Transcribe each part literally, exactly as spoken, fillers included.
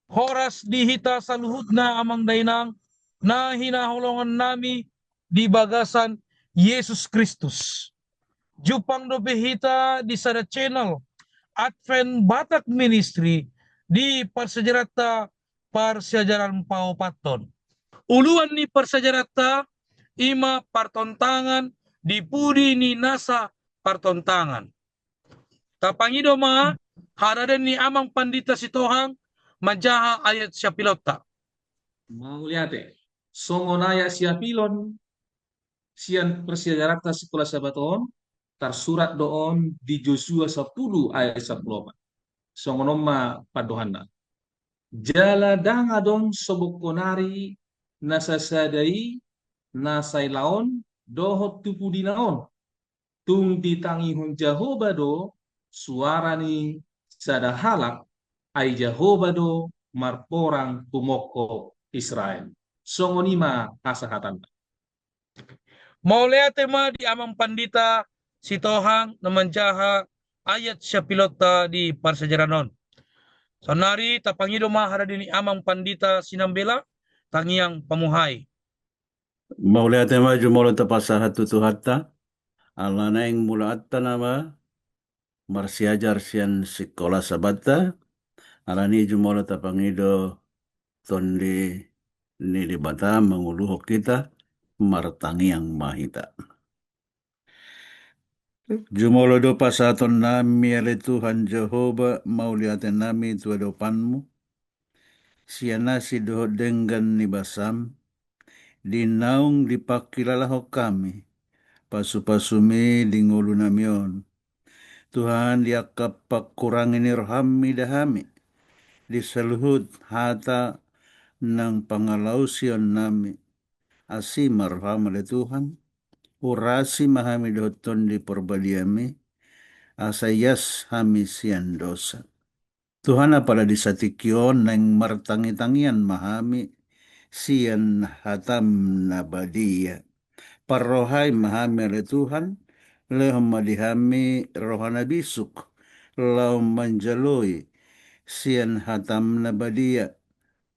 Horas di hita saluhutna amang dainang na hinaholongan nami di bagasan Jesus Kristus. Jumpang dope hita di sada channel Advent Batak Ministry di parsiajaranta parsiajaran paopathon. Uluan ni parsiajaranta ima partontangan di pudi ni nasa partontangan. Tapangido ma haradeon ni amang pandita Sitohang manjaha ayat siapilonta. Mauliate. Songon ayat siapilon sian parsiajaranta sikola Sabat on, tarsurat do on di Josua sampulu ayat sampulu opat. Songon on ma pandohanna. Jala ndang adong sobongkon ari na sasada i na sailaon dohot tu pudina on. Tung ditangihon Jahowa do suara ni sada halak, ai Jahowa do marporang tumongkop Israel. Songon i ma hasahatanna. Mauliate ma di amang pandita Sitohang na manjaha ayat siapilonta di parsiajaran on. Saonnari tapangido ma haradeon ni amang pandita Sinambela, Tangiang Pamuhai. Mauliate ma, jumolo tapasahat tu Tuhanta, ala naeng mulaanta nama marsiajar sian sikola Sabata, alani jumolo tapangido Tondi ni Debata manguluhon hita, martangiang ma hita. Jumolo do pasahaton nami ale Tuhan Jahowa, mauliate nami tu adopanmu, sian asi dohot denggan ni basam, di naung dipangkilalahon hami pasupasumi di ngolu nami on. Tuhan, di angka pangkurangi ni rohami da hami, di saluhut hata nang pangalaosion nami, asi ma roham ale Tuhan, urasi ma hami dohot Tondi Parbadiami, asa ias hami sian dosa. Tuhan, apala di satingki on naeng martangitangian ma hami sian hatam na badia. Parrohai ma hami ale Tuhan, lehon ma di hami roha na bisuk, laho manjaloi sian hatam na badia.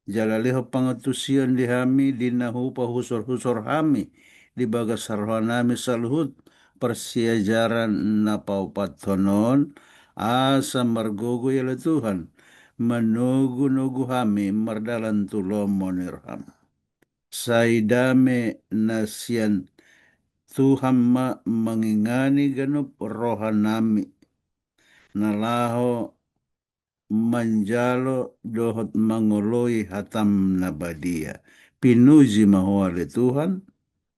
Jala lehon pangantusion di hami di na hupahusorhusor hami di bagas roha nami saluhut parsiajaran na paopathon on, asa margogo i ale Tuhan, manogunogu hami mardalan tu lomo ni roham. Sai dame na sian Tuhan ma mangingani ganup roha nami, na laho manjalo dohot mangoloi hatam na badia. Pinuji ma ho ale Tuhan,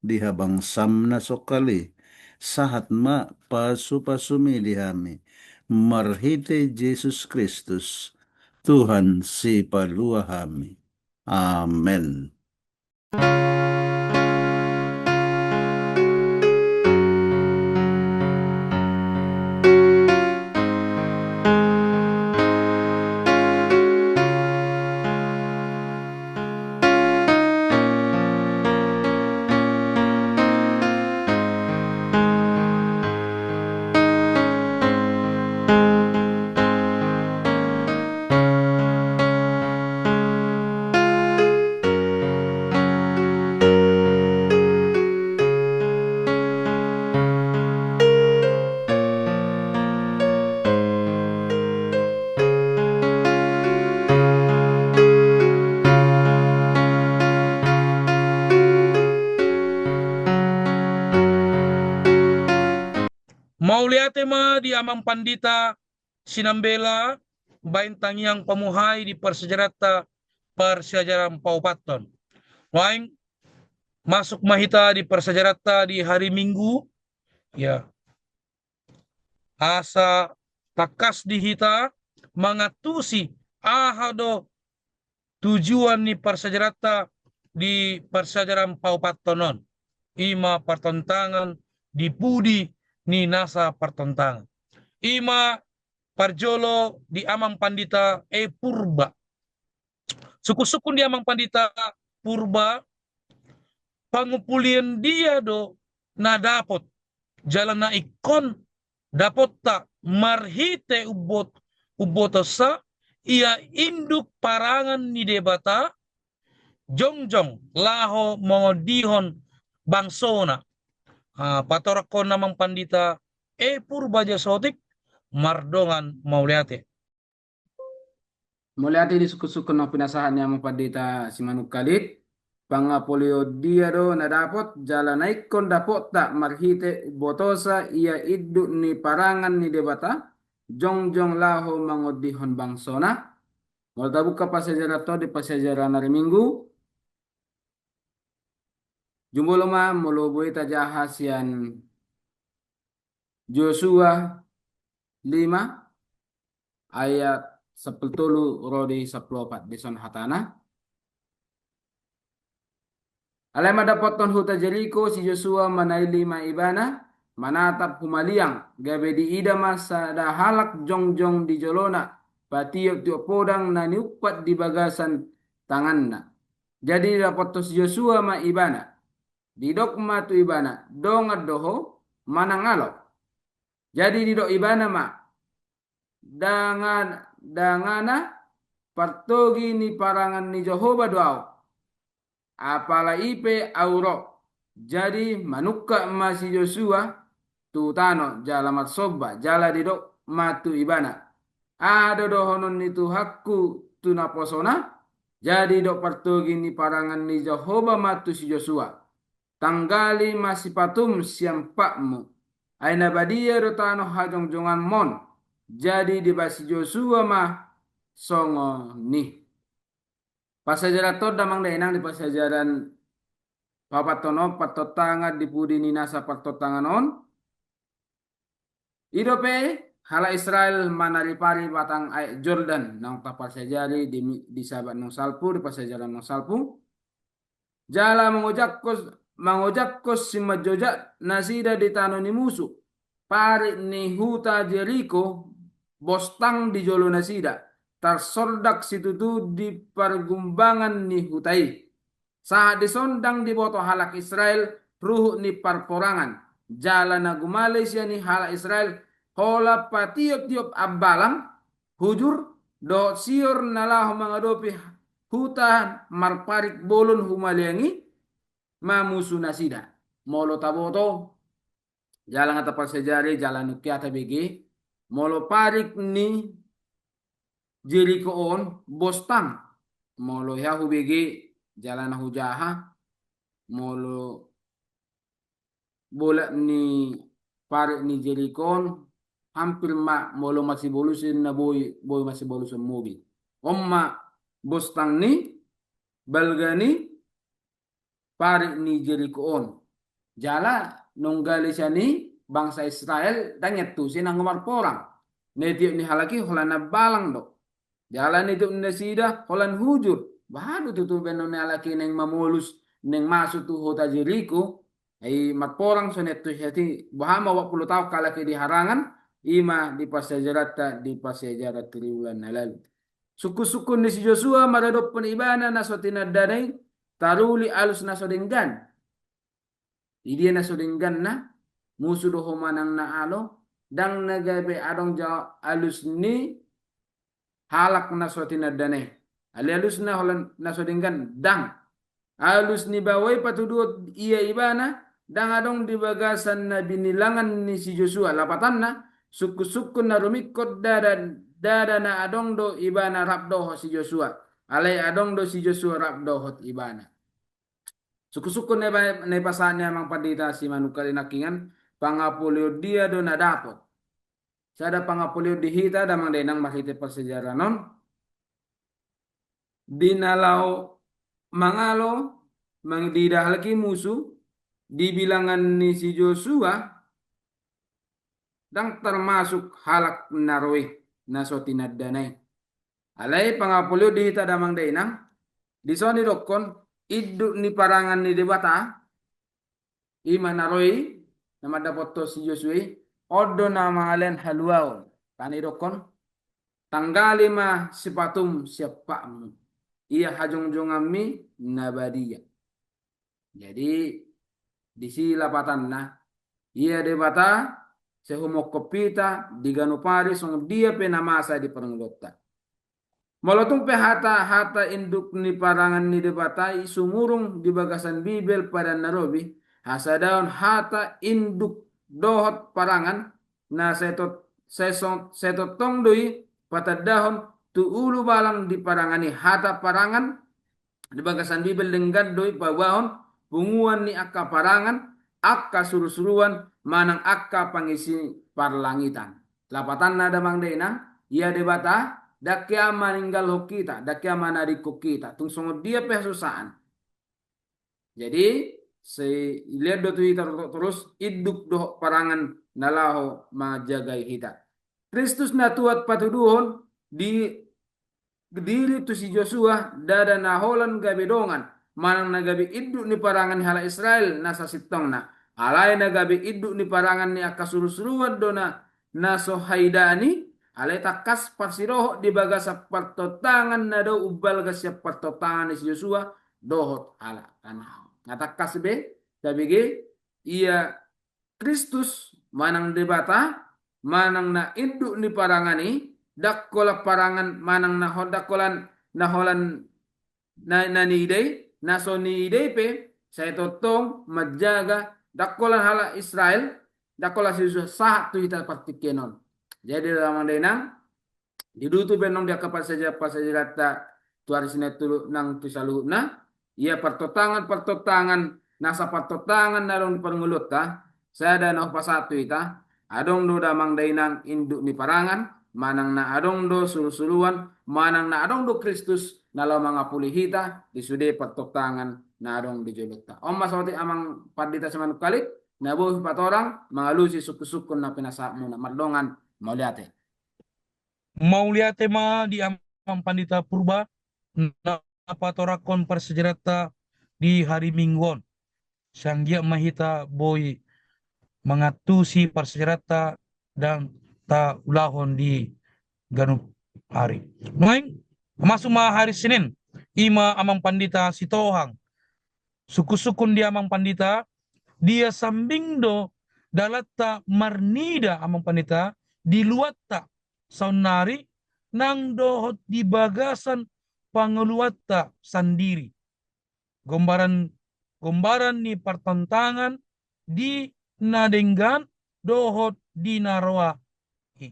di habangsam na songkali. Sahat ma pasupasumi di hami, marhite Jesus Kristus, Tuhan sipalua hami. Amen. Mauliate ma di amang pandita Sinambela, baen tangiang pamuhai di parsiajaranta, parsiajaran paopathon. Nuaeng masuk ma hita di parsiajaranta di hari Minggu, ya. Asa tangkas di hita mangantusi aha do tujuan ni parsiajaranta di parsiajaran paopathon on. Ima partontangan di pudi ni nasa partontangan. Ima parjolo di amang pandita, eh, Purba. Sungkunsungkun di amang pandita Purba, pangumpulion dia do na dapot, jala na ingkon dapotta marhite umbot, umbotonsa, ia induk parangan ni Debata, jongjong laho mangondihon bangsona. Ah, patorangkon amang pandita E Purbadia Sotik, mardongan mauliate. Mauliate di sungkun-sungkun na pinasahat ni amang pandita Simanungkalit. Pangapolion dia do na dapot, jala na ingkon dapotta marhite botosa ia induk ni parangan ni Debata, jongjong laho mangondihon bangsona. Molo tabuka pasajaran to di pasajaran ari Minggu, jumolo ma molo boi tajaha sian Josua lima ayat sampulu tolu ro di sampulu opat, dison hatana. Alai mandapothon huta Jeriko si Josua, manaili ma ibana, manatap humaliang, gabe diida ma sada halak jongjong di jolona, patiop-tiop podang na niumpat di bagasan tanganna. Jadi didapothon si Josua ma ibana. Didok ma tu ibana, dongan do ho, manang alo? Jadi didok ibana ma, dangan, dangana, partogi ni parangan ni Jahowa do ahu. Apala i pe ahu ro. Jadi manungkap ma si Josua tu tano jala marsomba, jala didok ma tu ibana, aha do dohonon ni Tuhanku tu naposona? Jadi didok partogi ni parangan ni Jahowa ma tu si Josua, tanggali ma sipatum sian patmu, ai na badia do tano hajongjonganmon. Jadi dibahen si Josua ma songon i. Pasajaran to damang dainang di pasajaran paopathon on, partontangan di pudi ni nasa partontangan on. I dope halak Israel manaripari batang aek Jordan, naung tapasajari di, di Sabat naung salpu, di pasajaran naung salpu. Jala mangojakkon, mangojakkon simanjojak nasida di tano ni musu. Parik ni huta Jeriko bostang di jolo nasida, tarsordak situtu di pargumbangan ni huta i. Sahat dison ndang diboto halak Israel ruhut ni parporangan, jala na gumale sian i halak Israel holan patiop-tiop ambalang, hujur, dohot sior na laho mangadopi huta marparik bolon humaliang i, ma musu nasida. Molo taboto, jala nga tapasajari, jala nunga tabege, molo parik ni Jeriko on bostang. Molo hea hubege, jala na hujaha, molo bolak ni parik ni Jeriko on, hampir ma molo masiboluson na boi, boi masiboluson mobil. On ma bostang ni balga ni parik ni Jeriko on. Jala nunga gale sian i bangsa Israel, ndang iantusi nanggo marporang. Na itiop ni halak i holan ambalang do. Jala na itiop ni nasida holan hujur. Boha do tutu baenon ni halak i naeng mamolus, naeng masuk tu huta Jeriko? Ai marporang so niantusi hita i, boha ma opat pulu taon halak i di harangan, i ma di pasajaranta, di pasajaran triwulan na lalu. Sungkun-sungkun ni si Josua maradophon ibana na so tinandana i, taruli alus na so denggan. Di dia na so dengganna? Musu do ho manang na alo? Ndang na gabe adong jo alus ni halak na so tinandana i. Alai alusna holan na so denggan, ndang. Alus ni baoa i patuduhon ia ibana, ndang adong di bagasan na binilangan ni si Josua. Lapatanna, sungkun-sungkun na rumingkot ndada, ndada na adong do ibana rap dohot si Josua. Alai adong do si Josua rap dohot ibana. Sungkun-sungkun na ipa-, na ipasahat ni amang pandita Simanungkalit nangkiningan, pangapolion dia do na dapot. Sada pangapolion di hita damang dainang marhite pasajaran on. Di na laho mangalo, mang-, diida halak i musu, di bilangan ni si Josua, ndang tarmasuk halak na ro i, na so tinandana i. Alai pangapolion di hita damang dainang, dison didokkon, induk ni parangan ni Debata, i ma na ro i, na mandapothon si Josua i, on do na mangalean haluaon. Kan didokkon, tanggali ma sipatum sian patmu, ia hajongjonganmi na badia. Jadi, disi lapatanna, ia Debata, sai humongkop hita, di ganup ari songon dia pe na masa di parngoluonta. Molo tung pe hata, hata induk ni parangan ni Debata i sumurung di bagasan Bibel Padan na Robi, hasadaon hata induk dohot parangan, na sai tot-, sai so-, sai tongtong do i patandahon tu ulubalang di parangan i. Hata parangan di bagasan Bibel denggan do i paboahon punguan ni angka parangan, angka surusuruan, manang angka pangisi parlangitan. Lapatanna damang dainang, ia Debata, ndang hea maninggalhon hita, ndang hea manadingkon hita, tung songon dia pe hasusaan. Jadi, sai dilehon do tu hita torus induk dohot parangan na laho manjagai hita. Kristus na tuat patuduhon di diri tu si Josua, ndada na holan gabe dongan, manang na gabe induk ni parangan ni halak Israel na sasintongna. Alai na gabe induk ni parangan ni angka surusuruan do na, na so haidaan i, alai tangkas parsidohot di bagasan partontangan na dao umbalga sian partontangan ni si Josua dohot halak na. Na tangkas be tabege, ia Kristus manang Debata, manang na induk ni parangan i, ndang holan parangan manang na ho-, ndang holan, na holan na, na niida i, na so niida i pe, sai tongtong manjaga, ndang holan halak Israel, ndang holan si Josua, sahat tu hita partingkian on. Jadi, damang dainang, di tutu pe annon di angka parsiajar-, parsiajaranta tu ari Senin, Tolu nang tu saluhutna, ia partontangan-partontangan, nasa partontangan na adong di parngoluonta, sada na hupasahat tu hita, adong do damang dainang induk ni parangan, manang na adong do surusuruan, manang na adong do Kristus na laho mangapuli hita di sude partontangan na adong di jolonta. On ma saotik Amang Pandita Simanungkalit, na boi hupatorang mangalusi sungkun-sungkun na pinasahatmuna. Mardongan mauliate. Mauliate ma di Amang Pandita Purba na patorangkon parsiajaranta di hari Minggu on. Sai anggiat ma hita boi mangantusi parsiajaranta ndang taulahon di ganup ari. Nuaeng, masuk ma hari Senin, i ma Amang Pandita Sitohang. Sungkun-sungkun di Amang Pandita, dia sambing do dalanta marnida Amang Pandita di luatta saonnari nang dohot di bagasan pangoluanta sandiri. Gombaran, gombaran ni partontangan di na denggan dohot di na roa i.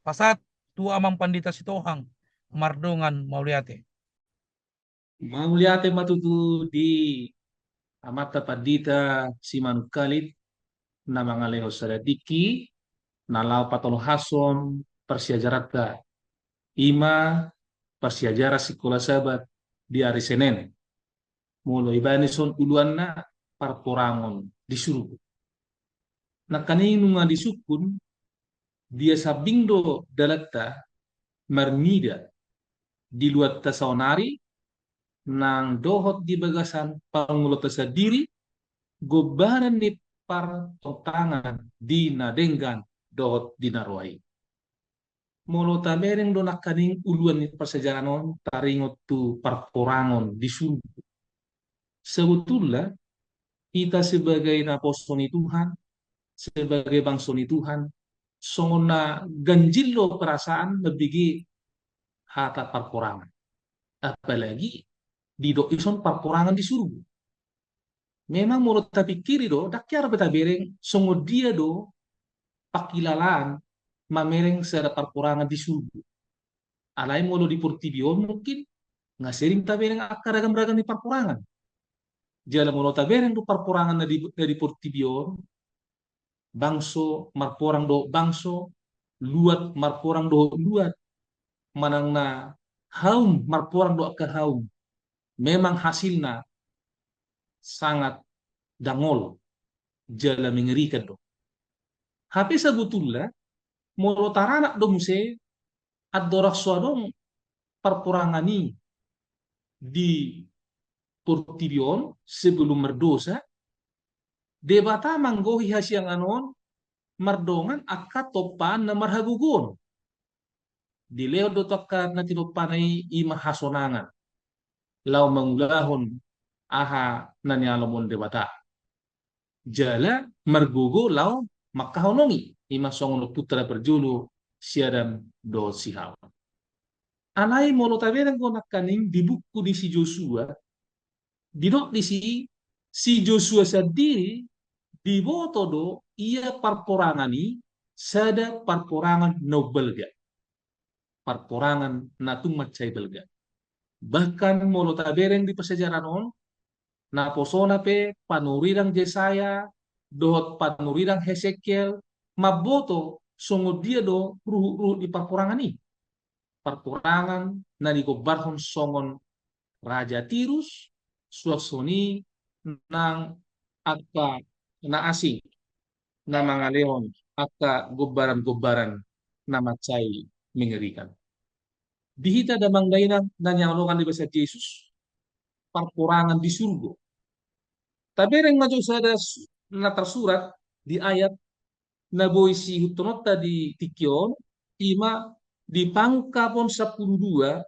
Pasahat tu Amang Pandita Sitohang, mardongan mauliate. Mauliate ma tutu di Amanta Pandita Simanungkalit na mangalehon sada tingki na laho patolhashon parsiajaranta, i ma parsiajaran Sikola Sabat di ari Senin. Molo ibana i son uluanna parporangon di surgo. Nangkaning nunga disungkun, dia sambing do dalanta marnida di luatta saonnari nang dohot di bagasan pangoluanta sandiri, gombaran ni partontangan di na denggan dohot di na roa i. Molo tabereng do nangkaning uluan ni parsiajaran on taringot tu parporangon di surgo. Sebetulna, hita sebagai naposo ni Tuhan, sebagai bangso ni Tuhan, songon na ganjil do perasaan mambege hata parporangan. Apalagi didok i son parporangan di surgo. Memang molo tapingkiri do, ndang hea dope tabereng songon dia do pangkilalaan mamereng sada parporangan di surgo. Alai molo di portibi on mungkin nga sering tabereng angka ragam-ragam ni parporangan. Jala molo tabereng do parporangan na di, na di portibi on, bangso marporang dohot bangso, luat marporang dohot luat, manang na haum marporang dohot angka haum, memang hasilna sangat dangol jala mengerikan do. Hape sabotulna, molo taranak do muse andorang so adong parporangan i di portibi on sebelum mardosa, Debata manggohi hasiangan on mardongan angka tompaan na marhagogoon. Dilehon do tu angka na tinompana i, i ma hasonangan laho mangulahon aha na nialomon Debata. Jala margogo laho mangkahonongi, i ma songon ompunta na parjolo si Adam dohot si Hawa. Alai molo tabereng do nangkaning di buku ni si Josua, didok disi, si Josua sandiri diboto do ia parporangan i sada parporangan na umbalga, parporangan na tung mansai balga. Bahkan molo tabereng di parsiajaran on, naposona pe panurirang Jesaya dohot panurirang Hesekiel mamboto songon dia do ruhut-ruhut ni parporangan i. Parporangan na digombarhon songon raja Tirus, suang songon i nang angka na asing na mangalehon angka gombaran-gombaran na mansai mengerikan. Di hita damang dainang na nihaholongan ni basa Jesus, parporangan di surgo. Tabereng ma jo sada su-, na tarsurat di ayat na boi siihuthononta di tingki on, ima di Pangkapon sampulu dua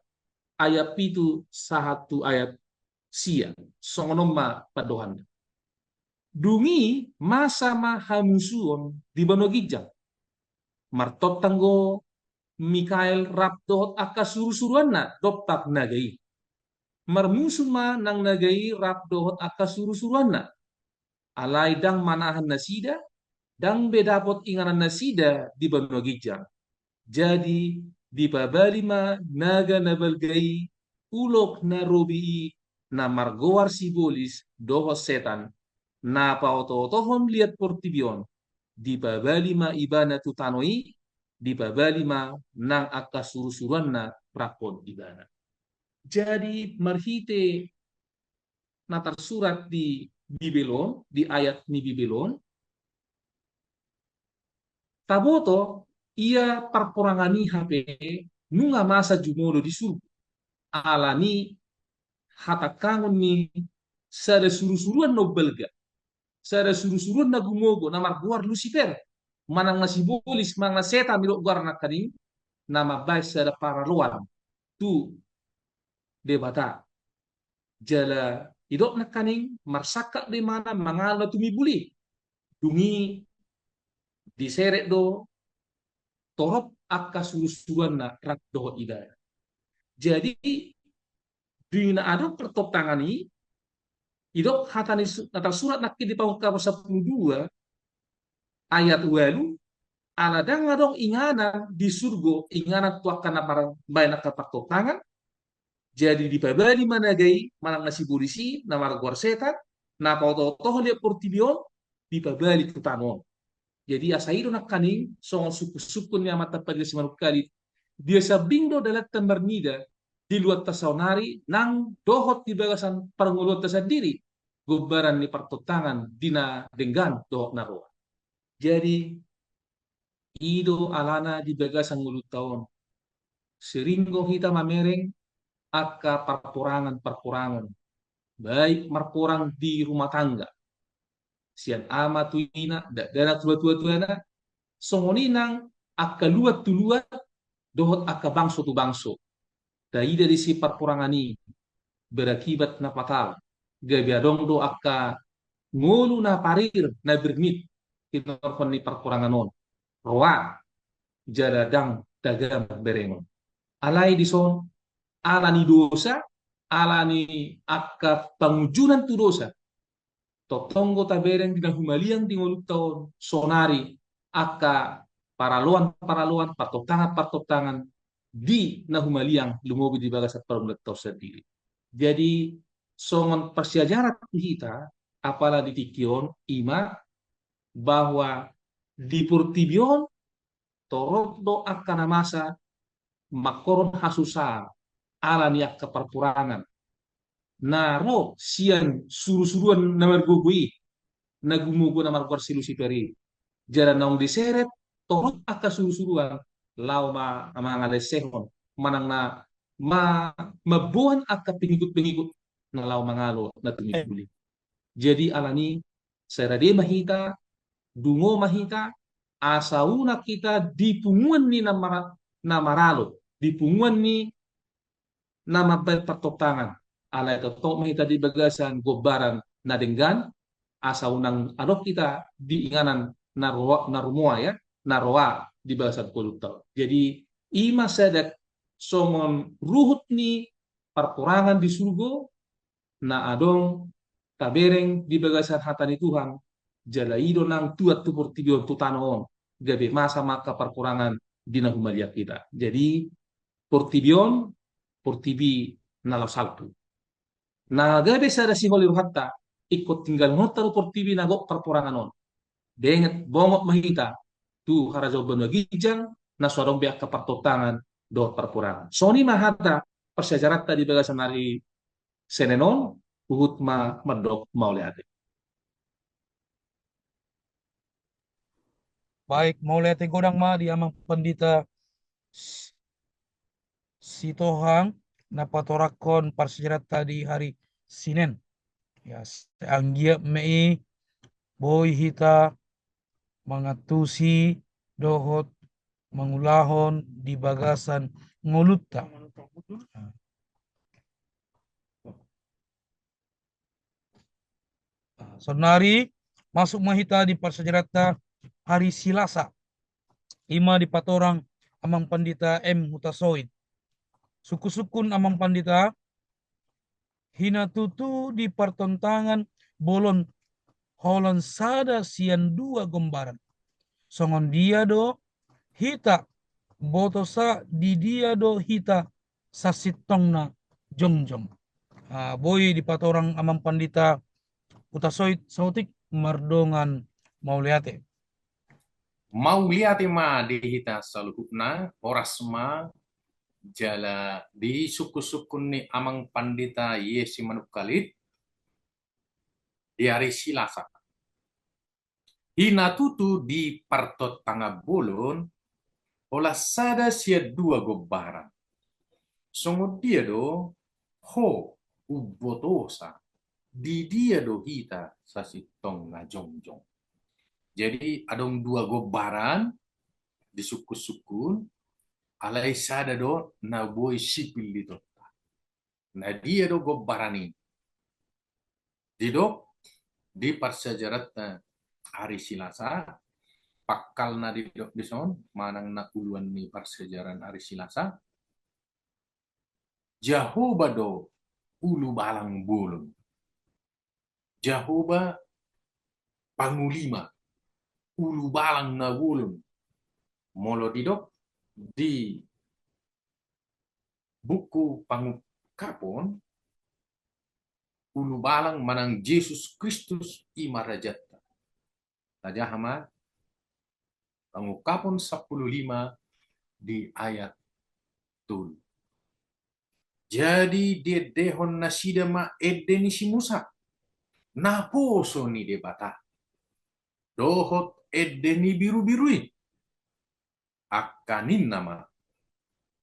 ayat pitu sahat tu ayat sia, songon on ma pandohanna. Dung i masa ma hamusuon di banua ginjang. Martontang do Mikael rap dohot angka surusuruanna dompak naga i. Marmusu ma nang naga i rap dohot angka surusuruanna. Alai ndang manahan nasida, ndang be dapot inganan nasida di banua ginjang. Jadi dipabali ma naga na balga i, ulok na robi i, na margoar sibolis dohot setan, na paotootohon liat portibi on, dipabali ma ibana tu tano i, dipabali ma nang angka surusuruanna rap dohot ibana. Jadi marhite na tarsurat di Bibel on, di ayat ni Bibel on, taboto ia parporangan i hape nunga masa jumolo di surgo. Alani hatangkangon ni sada surusuruan na umbalga, sada surusuruan na gumogo na margoar Lusifer, manang na sibolis, manang na setan didok goarna nangkaning, na mambaen sada paraloan tu Debata. Jala didok nangkaning marsangkap do imana mangalo na tumimbul i. Dung i diseret do torop angka surusuruanna rap dohot ibana. Jadi di na adong partontangan i, didok hata ni su-, na tarsurat nangkin di Pangungkapon sampulu dua ayat ualu, ala ndang adong inganan di surgo, inganan tu angka na mar-, mambaen angka partontangan, jadi dipabali ma naga i, manang na sibolis i, na margoar setan, na paotootohon liat portibi on, dipabali tu tano on. Jadi asa i do nangkaning songon sungkunsungkun ni Amanta Pardenggan Simanungkalit, dia sambing do dalanta marnida di luatta saonari nang dohot di bagasan parngoluanta sandiri, gombaran ni partontangan di na denggan dohot na roa. Jadi i do alana di bagasan ngolunta on, sering do hita mamereng angka parporangan-parporangan, baik marporang di rumah tangga, sian ama tu ina, dakdanak tu natuatuana, songon i nang angka luat tu luat, dohot angka bangso tu bangso. Taida disi parporangan i berakibat na fatal, gabe adong do angka ngolu na parir na bernit tinorhon ni parporangan on. Roa, jala ndang tagam berengon. Alai dison, alani dosa, alani angka pangunjunan tu dosa, tongtong do tabereng di na humaliang di ngolunta on, sonari angka paraloan-paraloan, partontangan-partontangan di na humaliang lumobi di bagasan parngoluanta on sandiri. Jadi songon parsiajaran tu hita, apala di tingki on, ima bahwa di portibi on torop do angka na masa mangkorhon hasusaan alani angka parporangan na ro sian surusuruan na margogo i, na gumogo na margoar si Lusifer i. Jala naung diseret torop angka surusuruan laho ma-, mangalesehon, manang na ma-, mamboan angka pengikut-pengikut na laho mangalo na tumimbul i. Jadi alani sai rade ma hita, dungo ma hita, asa unang hita di punguan ni na mara-, na maralo, di punguan ni na mambaen partontangan. Alai tongtong ma hita di bagasan gombaran na denggan, asa unang adong hita di inganan na roa, na rumoa, ya, na roa di bagasan ngolunta on. Jadi ima sada songon ruhut ni parporangan di surgo na adong tabereng di bagasan hata ni Tuhan, jala i do nang tuat tu portibi on, tu tano on, gabe masa ma angka parporangan di na humaliang hita. Jadi portibi on, portibi na laho salpu. Na gabe sada sihol ni rohanta, ingkon tinggalhononta do portibi na gok parporangan on. Benget bongot ma hita tu harajaon banua ginjang, na so adong be angka partontangan dohot parporangan. Songon i ma hata parsiajaranta di bagasan ari Senen on, huhut ma mandok mauliate. Baik, mauliate godang ma di Amang Pandita S-, Sitohang na patorangkon parsiajaranta di hari Sinen. Ya, sai anggiat ma i boi hita mangantusi dohot mangulahon di bagasan ngolunta. Saonari masuk ma hita di parsiajaranta hari Silasa. I ma dipatorang Amang Pandita M Hutasoit. Sungkun-sungkun Amang Pandita, hinatutu di partontangan bolon holan sada sian dua gombaran. Songon dia do hita botosa, di dia do hita sasintongna jongjong. Ah, boi dipatorang Amang Pandita Hutasoit saotik mardongan mauliate. Mauliate ma di hita saluhutna, horas ma jala di sungkun-sungkun ni Amang Pandita Yesi Manungkalit di ari Silasa. Hinatutu di partontangan bolon, holan sada sian dua gombaran. Songon dia do ho umbotosa, di dia do hita sasintongna jongjong. Jadi adong dua gombaran di sungkun-sungkun, alai sada do na boi sipillitonta. Na dia do gombaran i? Didok di parsiajaranta ari Silasa, pangkalna didok dison, manang na uluan ni parsiajaran ari Silasa, Jahowa do ulubalang bolon. Jahowa pangulima, ulubalang na bolon. Molo didok di buku Pangungkapon, ulubalang manang Jesus Kristus i ma rajanta. Tajaha ma Pangungkapon sampulu lima di ayat tolu. Jadi diendehon nasida ma ende ni si Musa, naposo ni Debata, dohot ende ni Birubiru i. Angka ninna ma,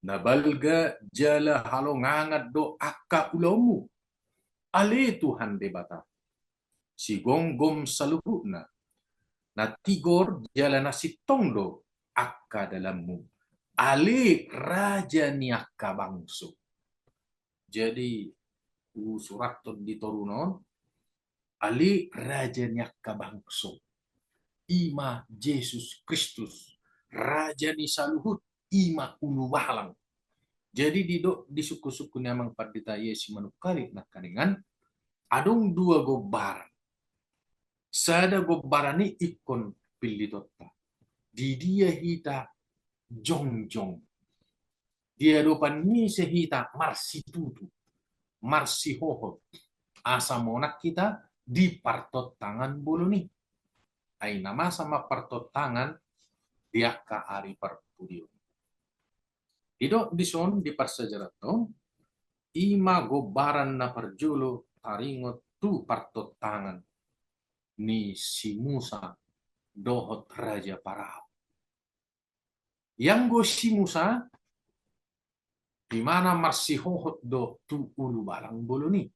na balga jala halongangan do angka ulaonmu, ale Tuhan Debata, sigomgom saluhutna, na tigor jala na sintong do angka dalanmu, ale raja ni angka bangso. Jadi husurathon di torunon, ale raja ni angka bangso, i ma Jesus Kristus, raja ni saluhut, i ma ulubalang. Jadi didok di sungkun-sungkun ni Amang Pandita Yesi Manungkalit nangkaningan, adong dua gombaran. Sada gombaran i ingkon pillitonta, di dia hita jongjong, di adopan ni ise hita marsitutu, marsihohot, asa monang hita di partontangan bolon i. Ai na masa ma partontangan di angka ari parpudion. Didok dison di parsiajaranta on, i ma gombaran na parjolo taringot tu partontangan ni si Musa dohot Raja Parao. Ianggo si Musa, imana marsihohot do tu ulubalang bolon i.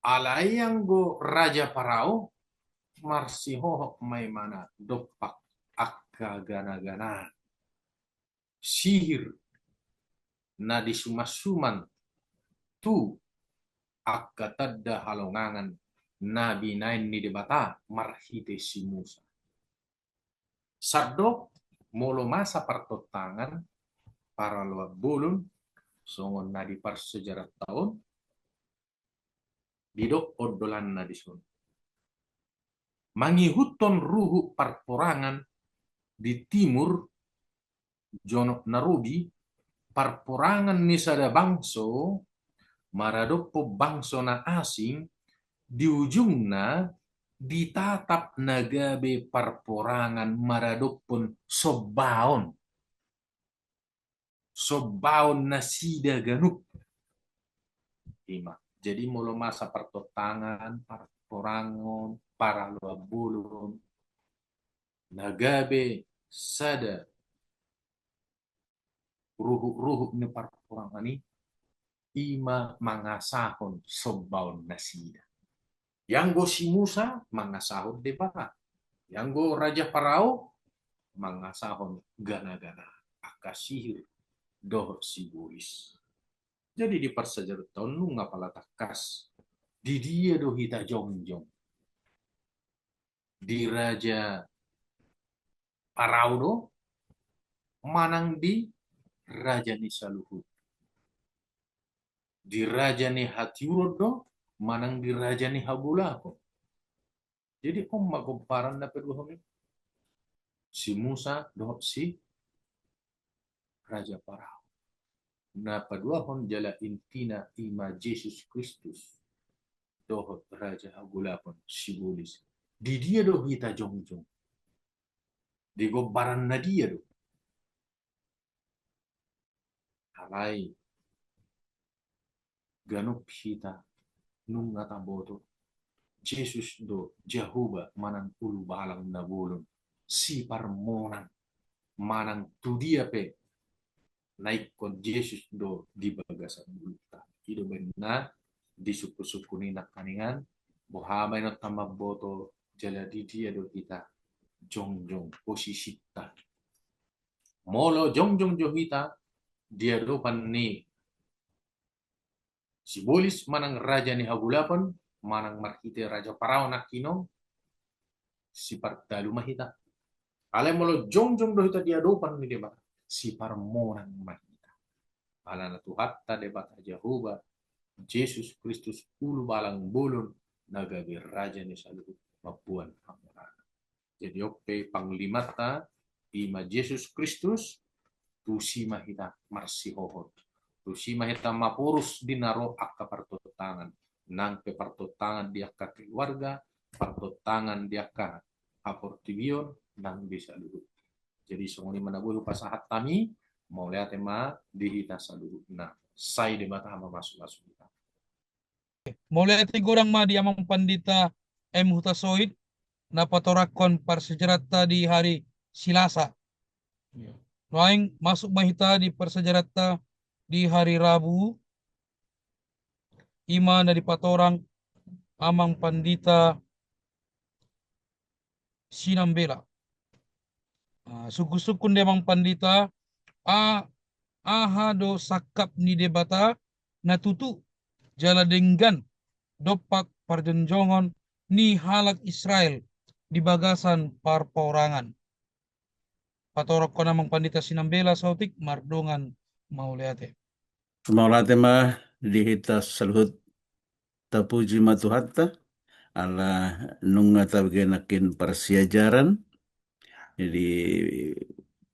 Alai anggo Raja Parao, marsihohot ma imana dompak angka gana-gana, sihir na disuman-suman tu angka tanda halongangan na binaen ni Debata marhite si Musa. Sandok molo masa partontangan, paraloan bolon, songon na di parsejarahta on, didok ondolanna dison. Mangihuthon ruhut parporangan di timur, jonok na robi, parporangan ni sada bangso maradophon bangso na asing, di ujungna ditatap na gabe parporangan maradophon sombaon. Sombaon nasida ganup. Ima. Jadi molo masa partontangan, parporangon, paraloan bolon, na gabe sada ruhut-ruhut ni parporangan i, ima mangasahon sombaon nasida. Ianggo si Musa mangasahon Debata. Ianggo Raja Parao mangasahon gana-gana, angka sihir dohot sibolis. Jadi di parsejarahta on nunga pala tangkas, di dia do hita jongjong? Di Raja Parao do, manang di raja ni saluhut? Di raja ni hatiuron do, manang di raja ni hagolapon? Jadi on ma gomparan na paduahon i, si Musa dohot si Raja Parao. Na paduahon jala intina ima Jesus Kristus dohot raja hagolapon, sibolis. Di dia do hita jongjong? Di gomparan na dia do? Alai ganup hita nunga taboto, Jesus do Jahowa manang Ulubalang na bolon, siparmonang, manang tu dia pe na ingkon Jesus do di bagasan ngolunta. I do umbahen na di sungkun-sungkun i nangkiningan, boha ma inanta mamboto jala di dia do hita jongjong posisinta. Molo jongjong jo hita di adopan ni sibolis manang raja ni hagolapon, manang marhite Raja Parao nangkiningan, sipartalu ma hita. Alai molo jongjong do hita di adopan ni Debata, siparmonang ma hita. Alana Tuhanta Debata Jahowa, Jesus Kristus Ulubalang bolon, na gabe raja ni saluhut mamboan hamonangan. Jadi on pe panglimanta, ima Jesus Kristus, tusi ma hita marsihohot. Tusi ma hita maporus di na ro angka partontangan. Nang pe partontangan di angka keluarga, partontangan di angka haportibion, nang di saluhut. Jadi songon i ma na boi hupasahat hami, mauliate ma di hita saluhutna. Sai Debata mamasu-masu hita. Mauliate godang ma di Amang Pandita M Hutasoit, na patorangkon parsiajaranta di hari Silasa. Nuaeng masuk ma hita di parsiajaranta di hari Rabu, ima na dipatorang Amang Pandita Sinambela. Ah, sungkun-sungkun di Amang Pandita, a-, aha do sangkap ni Debata na tutu jala denggan dompak parjonjongon ni halak Israel di bagasan parporangan. Patorangkon Amang Pandita Sinambela saotik mardongan mauliate. Mauliate ma di hita saluhut. Tapuji ma Tuhanta, ala nunga tabege nangkin parsiajaran, jadi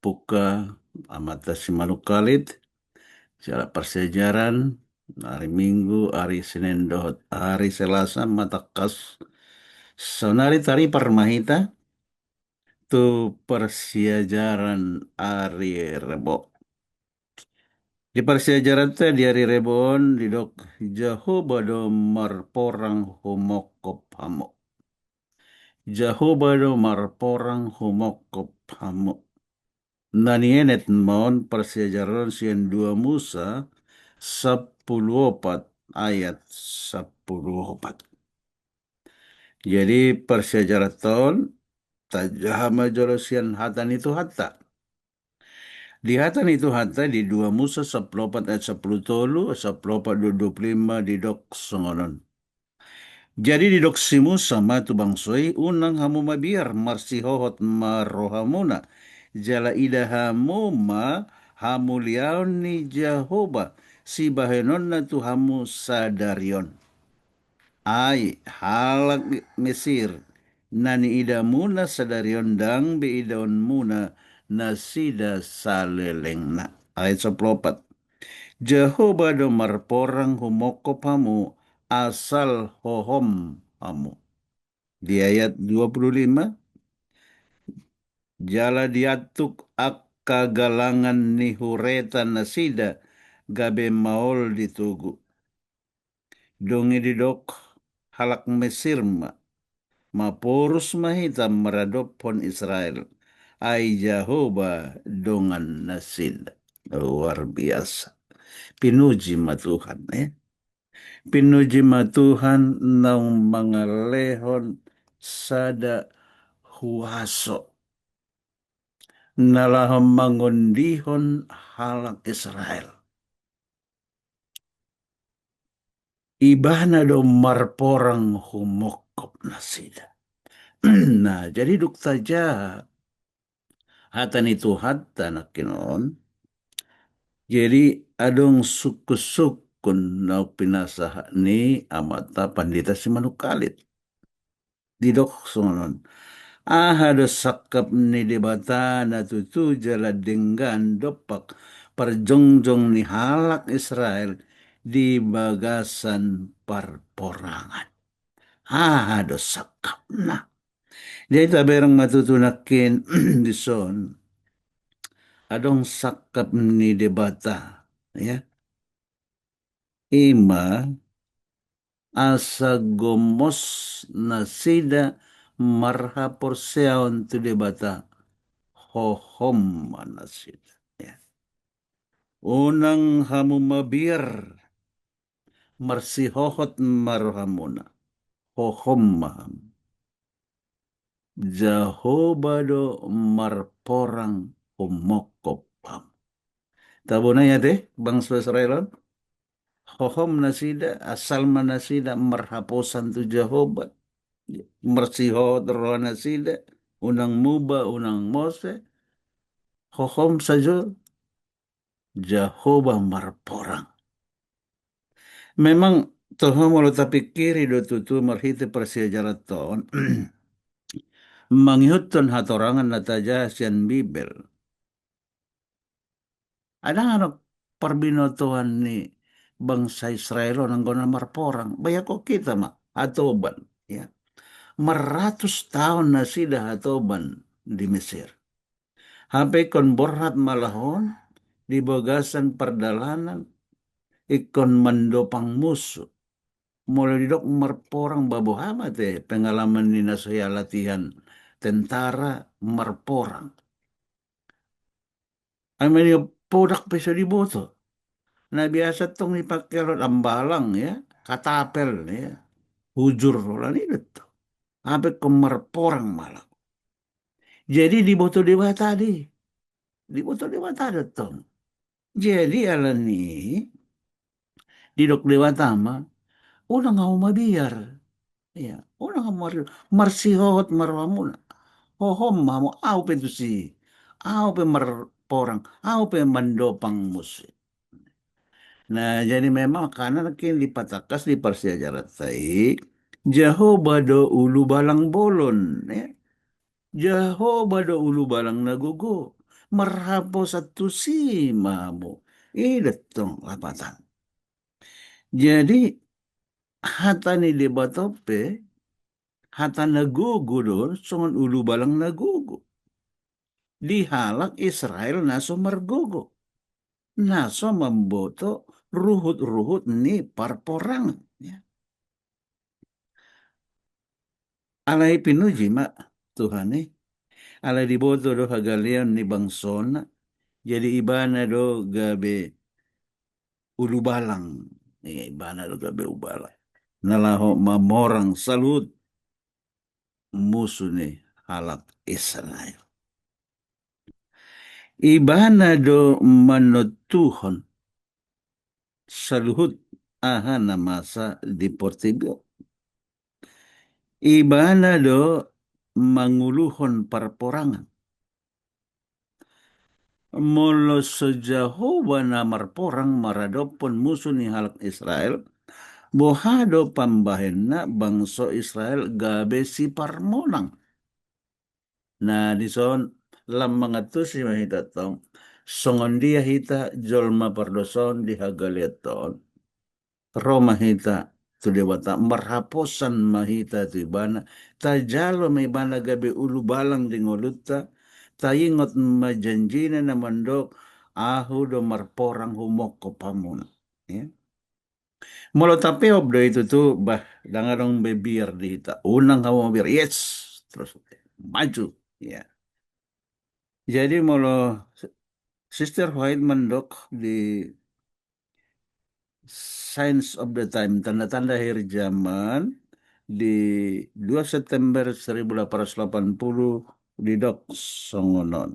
pungka amanta Simanungkalit, jala parsiajaran, ari Minggu, ari Senin dohot ari Selasa ma tangkas. Saonari taripar ma hita tu parsiajaran ari Rebo. Di parsiajaranta di ari Rebo on didok, Jahowa do marporang humongkop hamu. Jahowa do marporang humongkop hamu. Na nienet ma on parsiajaran on sian dua Musa sampulu opat ayat sampulu opat. Jadi parsiajaranta on tajaha ma jolo sian hata ni Tuhanta. Di hata ni Tuhanta di dua Musa sampulu opat ayat sampulu tolu, sampulu opat dua pulu lima didok songon on. Jadi didok si Musa ma tu bangso i, unang hamu mabiar, marsihohot ma rohamuna, jala ida hamu ma hamuliaon ni Jahowa sibahenonna tu hamu sadari on. Ai halak Mesir na niidamuna sadari on ndang be idaonmuna nasida salelengna. Ayat sampulu opat. Jahowa do marporang humongkop hamu, asal hohom hamu. Di ayat dua puluh lima, jala diantuk angka galangan ni hureta nasida gabe maol di togu. Dung i didok halak Mesir ma, maporus ma hita maradophon Israel, ai Jahowa dongan nasida. Luar biasa. Pinuji ma Tuhan, eh. Pinuji ma Tuhan naung mangalehon sada huaso na laho mangondihon halak Israel. Ibana do marporang humongkop nasida. Nah, jadi dung tajaha hata ni Tuhanta nangkin on. Jadi adong sungkun-sungkun naung pinasahat ni amanta Pandita Simanungkalit. Didok songon on. Aha do sangkap ni Debata na tutu jala denggan dompak parjongjong ni halak Israel di bagasan parporangan. Aha do sangkapna? Jadi tabereng ma tutu nangkin dison. Adong sangkap ni Debata, ya. Ima asa gomos nasida marhaporseaon tu Debata, hohom ma nasida. Ya. Unang hamu mabiar, marsihohot ma rohamuna, hohom ma hamu. Jahowa do marporang humongkop hamu. Tabo nai ate bangso Israel on. Hohom nasida, asal ma nasida marhaposan tu Jahowa. Marsihohot roha nasida, unang muba, unang mose. Hohom sajo, Jahowa marporang. Memang toho molo tapingkiri do tutu marhite parsiajaran on, mangihuthon hatorangan na tajaha sian Bibel. Adong do parbinotoan ni bangsa Israel on anggo na marporang. Bayangkon hita ma, hatoban, ya. Marratus taon nasida hatoban di Mesir. Hape ingkon borhat malahon di bagasan pardalanan ingkon mandopang musu. Molo didok marporang, ba boha ma ate pengalaman ni na so hea latihan tentara marporang. Ai mani podak pe so diboto. Na biasa tong dipake halak hambalang, ya, katapel, ya. Hujur, holan i do tong. Hape ingkon marporang malah. Jadi diboto Debata do i. Diboto Debata do tong. Jadi alani i didok Debata ma, unang hamu mabiar. Ya, unang hamu mar-, marsihohot ma rohamuna. Hohom ma hamu, ahu pe tusi. Ahu pe marporang, ahu pe mandopang musu. Nah, jadi memang angka na nangkin dipatangkas di parsiajaranta i, Jahowa do ulubalang bolon, ya. Jahowa do ulubalang na gogo. Marhaposan tusi ma hamu. I do tong lapatan. Jadi hata ni Debata pe, hata na gogo do songon ulubalang na gogo di halak Israel na so margogo, na so mamboto ruhut-ruhut ni parporangan, ya. Alai pinuji ma Tuhan i. Alai diboto do hagaleon ni bangsona. Jadi ibana do gabe ulubalang. Ia, ibana do gabe ulubalang na laho mamorang saluhut musu ni halak Israel. Ibana do manontuhon saluhut aha na masa di portibi on. Ibana do manguluhon parporangan. Molo so Jahowa na marporang maradophon musu ni halak Israel, boha do pambahenna bangso Israel gabe siparmonang? Na dison lam mangantusi ma hita tong, songon dia hita jolma pardosa on di hagalean on. Ro ma hita tu Debata, marhaposan ma hita tu Ibana, tajalo ma Ibana gabe ulubalang di ngolunta, taingot ma janjina na mandok, ahu do marporang humongkop hamuna. Ya. Molo tapeop do i tutu, bah, ndang adong be biar di hita. Unang hamu mabiar. Yes. Terus maju. Ya. Jadi molo Sister White mandok di Signs of the Time, tanda-tanda akhir zaman, di dua September seribu delapan ratus delapan puluh, didok songon on.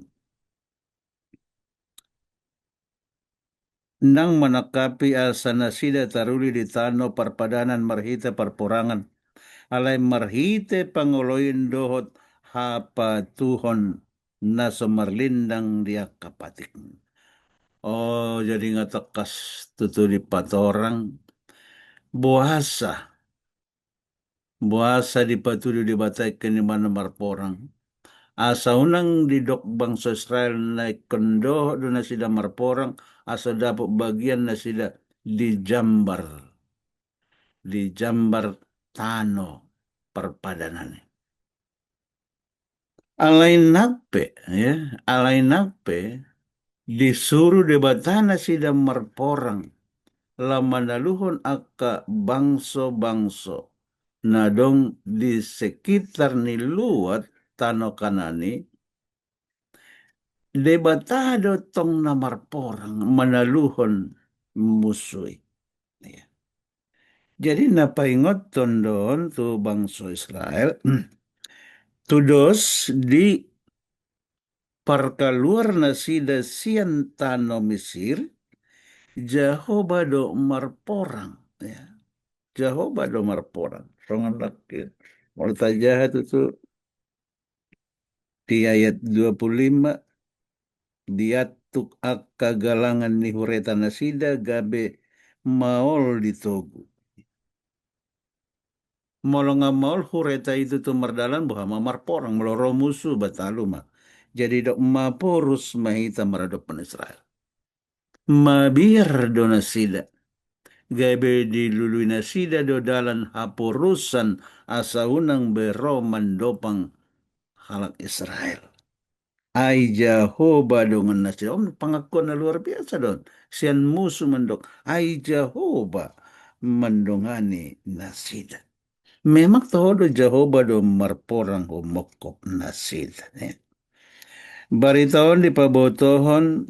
Ndang manangkapi asa nasida taruli di tano parpadanan marhite parporangan, alai marhite pangoloion dohot hapatuhon na so marlindang di angka patik. Oh, jadi nga tangkas tutu dipatorang. Boasa, boasa dipatudu Debata ingkon i ma na marporang? Asa unang didok bangso Israel na ingkon dohot do nasida marporang, asa dapot bagian nasida di jambar, di jambar tano parpadanan i. Alai nang pe, ya, alai nang pe disuru Debata nasida marporang, laho manaluhon angka bangso-bangso na adong di sekitar ni luat tano Kanaan i, Debata do tong na marporang manaluhon musu i. Ya. Jadi na paingothon do on tu bangso Israel, tudos di parkaluar nasida sian tano Misir, Jahowa do marporang. Ya. Jahowa do marporang. Songon nangkin. Molo tajaha tutu di ayat dua puluh lima, diantuk angka galangan ni hureta nasida gabe maol di togu. Molo nga maol hureta i tutu mardalan, boha ma marporang, molo ro musu, bah talu ma. Jadi dok, maporus ma hita maradophon Israel. Mabiar do nasida. Gabe dilului nasida do dalan haporusan asa unang be ro mandopang halak Israel. Ai Jahowa dongan nasida. On pangakuan na luar biasa do on. Sian musu mandok, ai Jahowa mandongani nasida. Memang toho do Jahowa do marporang humongkop nasida, ya. Barita on dipabotohon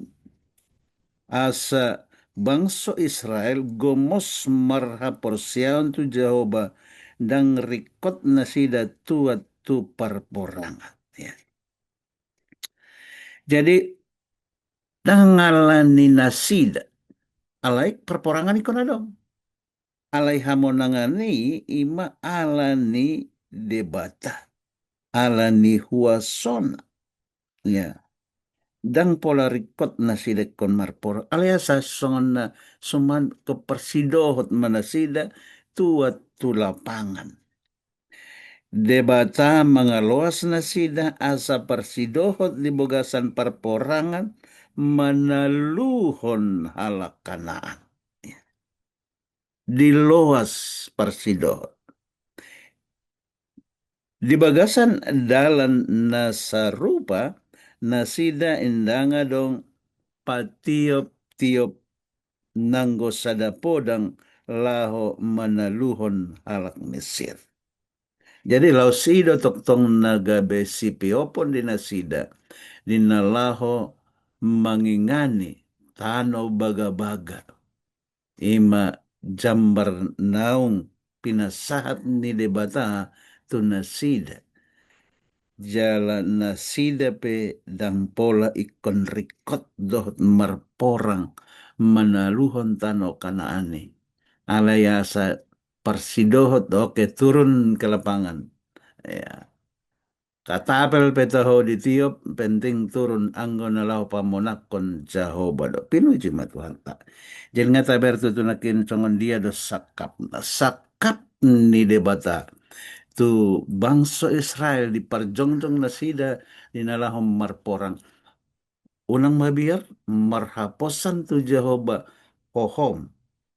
asa bangso Israel gomos marhaporseaon tu Jahowa, ndang ringkot nasida tuat tu parporangan, ya. Jadi, ndang ala ni nasida, alai parporangan ingkon adong. Alai hamonangan i ima ala ni Debata, ala ni huasona. Ya. Ndang pola ringkot nasida ingkon marporang. Alai asa songon na suman ingkon parsidohot ma nasida tuat tu lapangan. Debata mangaloas nasida asa parsidohot di bagasan parporangan manaluhon halak Kanaan. Ya. Diloas parsidohot. Di bagasan dalan na sarupa, nasida ndang adong patiop-tiop nanggo sada podang laho manaluhon halak Mesir. Jadi laos i do tongtong na gabe sipeopon di nasida, di na laho mangingani tano bagabaga. Ima jambar naung pinasahat ni Debata tu nasida. Jala nasida pe ndang pola ingkon ringkot dohot marporang manaluhon tano Kanaan i. Alai asa parsidohot, oke, turun ke lapangan. Ya. Katapel pe taho ditiop, penting turun anggo na laho pamonangkon Jahowa do. Pinuji ma Tuhanta. Jadi nga tabertu tu nangkin songon dia do sangkapna. Sangkap ni Debata tu bangso Israel di parjongjong nasida di na laho marporang. Unang mabiar marhaposan tu Jahowa hohom,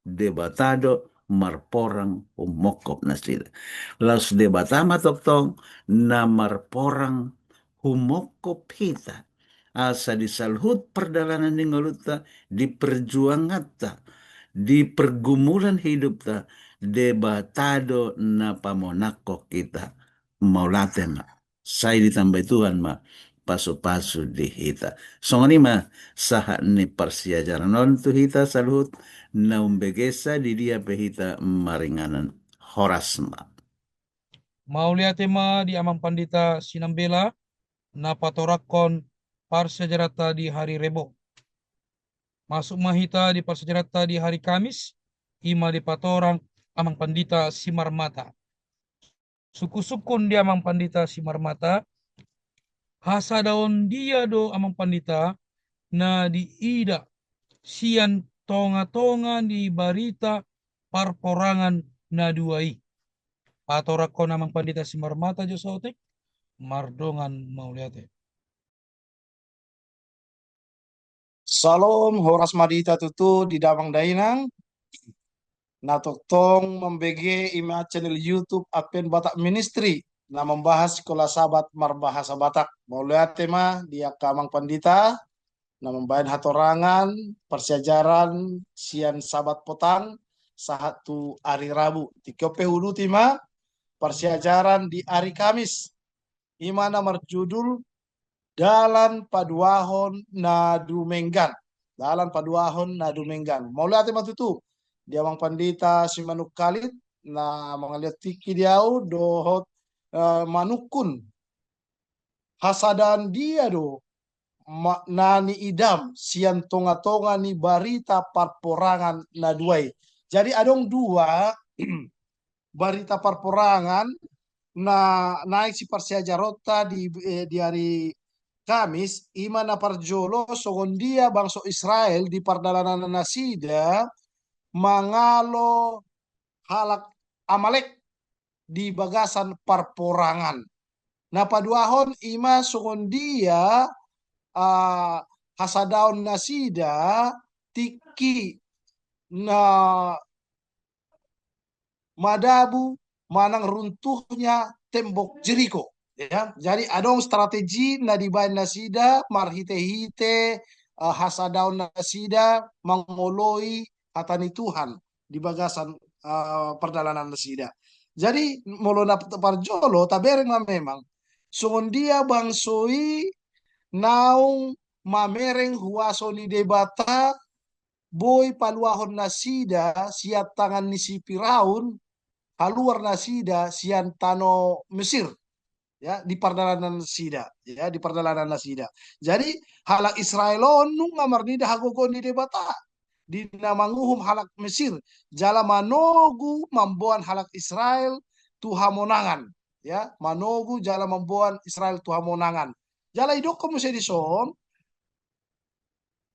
Debata do marporang humongkop nasida. Laos Debata ma tongtong na marporang humongkop hita. Asa di saluhut pardalanan ni ngolunta, di perjuanganta, di pergumulan hidupta, Debata do na pamonangkon hita. Mauliate ma. Sai ditambai Tuhan ma pasu-pasu di hita. Songon i ma sahat ni parsiajaran on tu hita saluhut na umbegesa di dia pe hita maringanan. Horas ma. Mauliate ma di Amang Pandita Sinambela na patorangkon parsiajaranta di hari Rebo. Masuk ma hita di parsiajaranta di hari Kamis, i ma dipatorang Amang Pandita Simarmata. Sungkun-sungkun di Amang Pandita Simarmata, hasadaon dia do Amang Pandita na diida sian tonga-tonga ni barita parporangan na dua i? Patorangkon Amang Pandita Simarmata jo saotik, mardongan mauliate. Salom, horas ma di hita tutu di damang dainang. Na tongtong mambege i ma channel YouTube Advent Batak Ministry na mambahas Sikola Sabat marbahasa Batak. Mauliate ma di angka Amang Pandita na mambahen hatorangan parsiajaran sian Sabat potang sahat tu ari Rabu. Tingki on pe huuduti ma parsiajaran di ari Kamis. I ma na marjudul Dalan Paduahon na Dumenggan. Dalan Paduahon na Dumenggan. Mauliate ma tutu di Amang Pandita Simanungkalit na mangaliat tingki di ahu dohot, eh, manungkun hasadaon dia do ma-, na niidam sian tonga-tonga ni barita parporangan na dua i. Jadi adong dua barita parporangan na naeng siparsiajaronta di, eh, di ari Kamis, i ma na parjolo songon dia bangso Israel di pardalanan nasida mangalo halak Amalek di bagasan parporangan. Na paduahon i ma songon dia, ah, hasadaon nasida tingki na madabu manang runtuhnya tembok Jeriko. Ya, jadi adong strategi na dibaen nasida marhite-hite, eh, hasadaon nasida mangoloi hata ni Tuhan di bagasan, eh, pardalanan nasida. Jadi molo na parjolo tabereng ma memang songon dia bangso i naung mamereng huaso ni Debata boi paluahon nasida sian tangan ni si Firaun, haluar nasida sian tano Mesir, ya, di pardalanan nasida, ya, di pardalanan nasida. Jadi halak Israel on nunga marnida hagogoon ni Debata di na manguhum halak Mesir jala manogu mamboan halak Israel tu hamonangan, ya, manogu jala mamboan Israel tu hamonangan. Jala idokkon muse dison,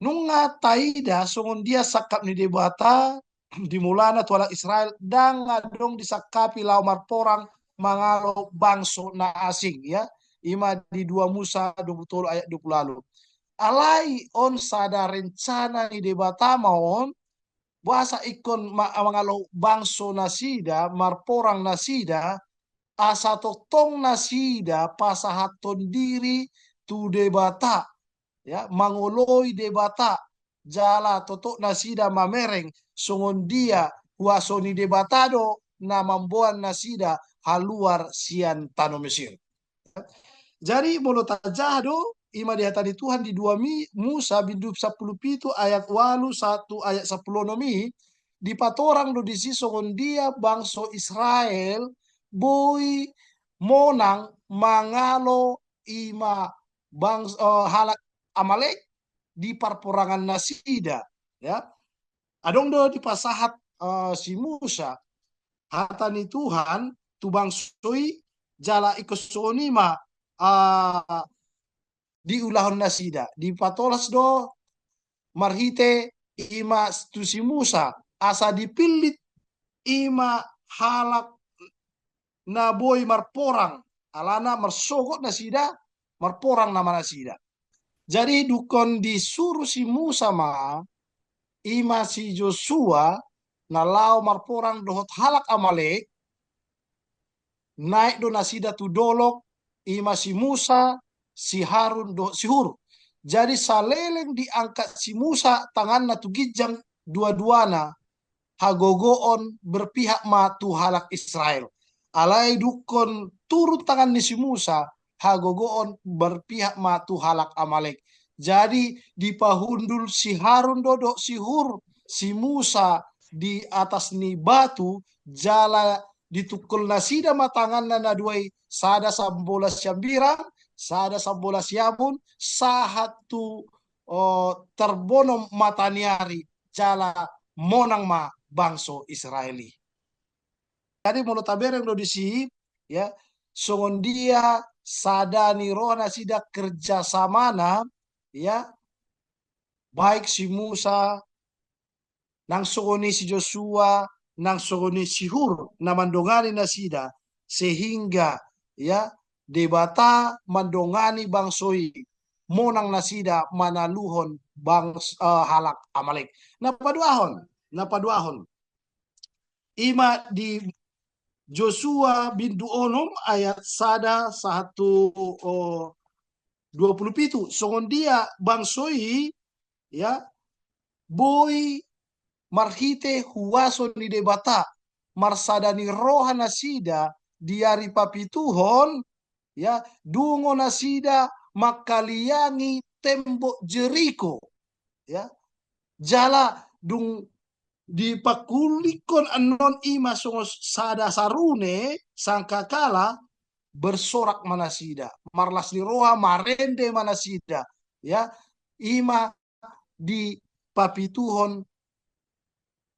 nunga taida songon dia sangkap ni Debata di mulana tu halak Israel, ndang adong disangkapi laho marporang mangalo bangso na asing, ya. I ma di dua Musa dua pulu tolu ayat dua pulu ualu. Alai on sada rencana ni Debata ma on, boasa ingkon ma-, mangalo bangso nasida, marporang nasida, asa tongtong nasida pasahathon diri tu Debata, ya, mangoloi Debata, jala tongtong nasida mamereng songon dia huaso ni Debata do na mamboan nasida haluar sian tano Mesir. Jadi molo tajaha do, i ma di hata ni Tuhan di dua Mi-, Musa bindu sampulu pitu ayat ualu sahat tu ayat sampulu onom i, dipatorang do disi songon dia bangso Israel boi monang mangalo i ma bangs-, eh, halak Amalek di parporangan nasida, ya. Adong do dipasahat, eh, si Musa hata ni Tuhan tu bangso i, jala ingkon songon i ma ah, diulahon nasida. Dipatolas do marhite i ma tu si Musa, asa dipillit i ma halak na boi marporang, alana marsogot nasida, marporang nama nasida. Jadi dungkon disuru si Musa ma, i ma si Josua, na laho marporang dohot halak Amalek, naek do nasida tu dolok, i ma si Musa, si Harun dohot si Hur. Jadi saleleng diangkat si Musa tanganna tu ginjang dua-duana, hagogoon berpihak ma tu halak Israel. Alai dungkon turun tangan ni si Musa, hagogoon berpihak ma tu halak Amalek. Jadi dipahundul si Harun do dohot si Hur si Musa di atas ni batu, jala ditungkol nasida ma tanganna na dua i, sada sambola siambirang, sada sambola siamun, sahat tu, o, tarbonom mata ni ari, jala monang ma bangso Israel i. Jadi molo tabereng do disi, ya, songon dia sada ni roha nasida kerjasamana, ya, baik si Musa, nang songon i si Josua, nang songon i si Hur na mandongani nasida, sehingga, ya, Debata mandongani bangso i, monang nasida manaluhon bangs-, eh, halak Amalek. Na paduahon, na paduahon. I ma di Josua bindu onom ayat sada sahat tu, o, dua pulu pitu. Songon dia bangso i, ya, boi marhite huaso ni Debata, marsada ni roha nasida di ari papituhon, ya, dungo nasida mangkaliangi tembok Jeriko, ya. Jala dung dipangkulinghon annon i ma songon sada sarune sangkakala, bersorak ma nasida, marlas ni roha, marende ma nasida, ya, i ma dipapituhon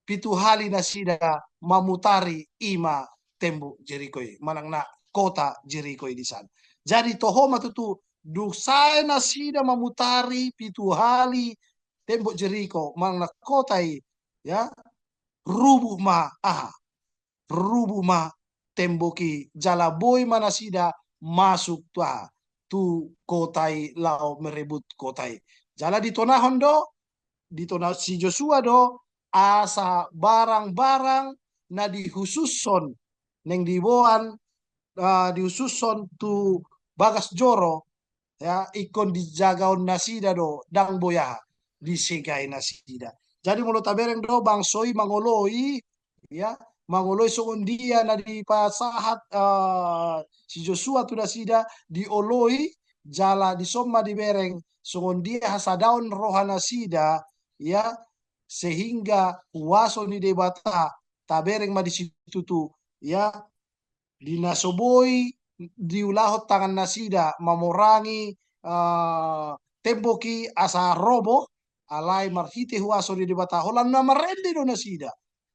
pitu hali nasida mamutari i ma tembok Jeriko i, manang na kota Jeriko i di san. Jadi toho ma tutu dung sae nasida mamutari pitu hali tembok Jeriko, manang na kota i, ya, rubuh ma, aha, rubuh ma tembok i, jala boi ma nasida masuk tu, aha, tu kota i laho merebut kota i. Jala ditonahon do, ditonahon si Josua do, asa barang-barang na dihusushon, naeng diboan, ah, dihusushon tu bagas joro, ya, ingkon dijagaon nasida do, ndang boi aha, disegai nasida. Jadi molo tabereng do bangso i mangoloi, ya, mangoloi songon dia na dipasahat, eh, si Josua tu nasida, dioloi, jala dison ma dibereng songon dia hasadaon roha nasida, ya, sehingga huaso ni Debata tabereng ma di situ tu, ya, di na so boi diulahon tangan nasida mamorangi, eh, tembok i asa roboh, alai marhite huaso ni Debata, holan na marende do nasida.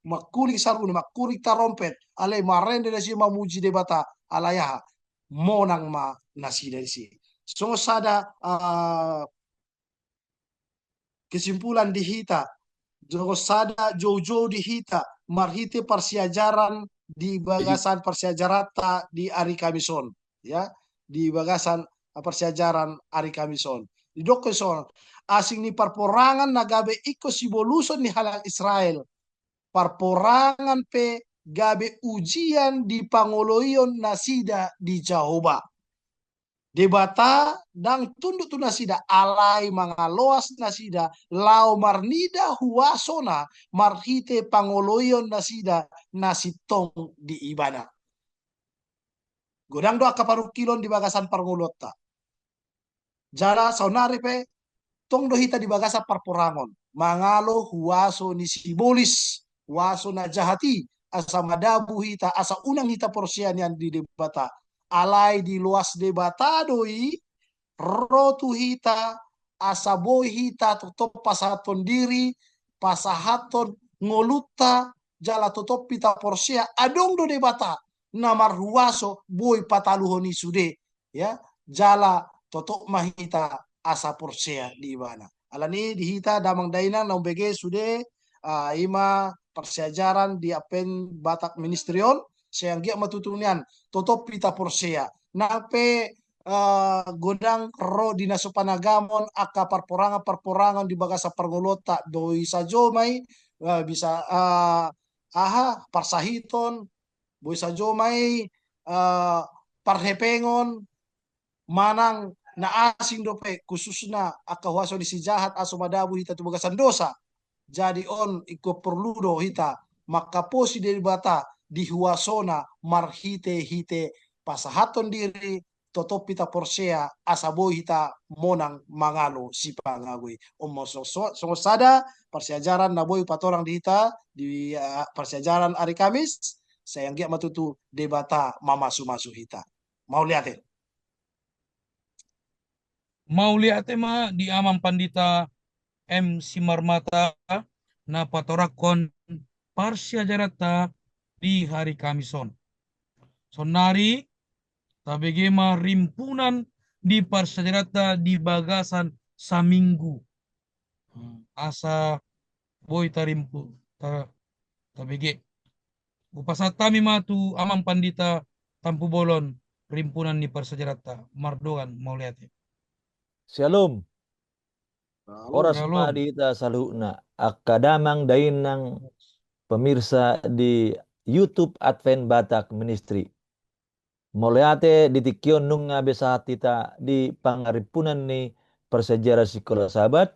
Mangkuling sarune, mangkuling tarompet, alai marende nasida mamuji Debata, alai aha, monang ma nasida disi. Songon sada, eh, kesimpulan di hita, songon sada joujou di hita, marhite parsiajaran di bagasan parsiajaranta di ari Kamis on, ya, di bagasan, eh, parsiajaran ari Kamis on. Didokkon songon, asing ni parporangan na gabe ingkon siboluson ni halak Israel, parporangan pe gabe ujian di pangoloion nasida di Jahowa. Debata ndang tunduk tu nasida, alai mangaloas nasida laho marnida huasona marhite pangoloion nasida na sintong di Ibana. Godang do angka parungkilon di bagasan parngoluonta. Jala saonari pe tong do hita di bagasan parporangon, mangalo huaso ni sibolis, huaso na jahat i, asa madabu hita, asa unang hita porsea nian di Debata. Alai diloas Debata do i, ro tu hita, asa boi hita tongtong pasahathon diri, pasahathon ngolunta, jala tongtong hita porsea, adong do Debata na marhuaso boi pataluhon i sude, ya, jala totop ma hita asa porsea di ibana. Alani di hita damang dainang na umbege sude, ah, ima parsiajaran di Advent Batak Ministry on, sai anggiat ma tutu nian totop hita porsea. Nang pe, ah, godang ro di na so panagamon angka parporangan-parporangan di bagasan parngoluonta, boi sajo ma i, ah, bisa, ah, aha, parsahiton, boi sajo ma i, ah, parhepengon, manang na asing dope, khususna angka huaso ni si jahat, asa madabu hita tu bagasan dosa. Jadi on ingkon porlu do hita mangkaposi Debata di huasona marhite-hite pasahathon diri, totop hita porsea, asa boi hita monang mangalo sipangago i. On ma so-, so-, songon sada parsiajaran na boi patorang di hita di, ah, parsiajaran ari Kamis, sai anggiat ma tutu Debata mamasu-masu hita. Mauliate. Mauliate ma di Amang Pandita M Simarmata na patorangkon parsiajaranta di hari Kamis on. Saonnari tabege ma rimpunan ni parsiajaranta di bagasan saminggu. Hmm, asa boi tarimpu, ta-, tabege. Hupasahat hami ma tu Amang Pandita Tampubolon rimpunan ni parsiajaranta, mardongan mauliate. Syalom. Syalom. Horas ma di hita saluhutna, angka damang dainang pemirsa di YouTube Advent Batak Ministry. Mauliate, di tingki on nunga be sahat hita di pangarimpunan ni parsiajaran Sikola Sabat,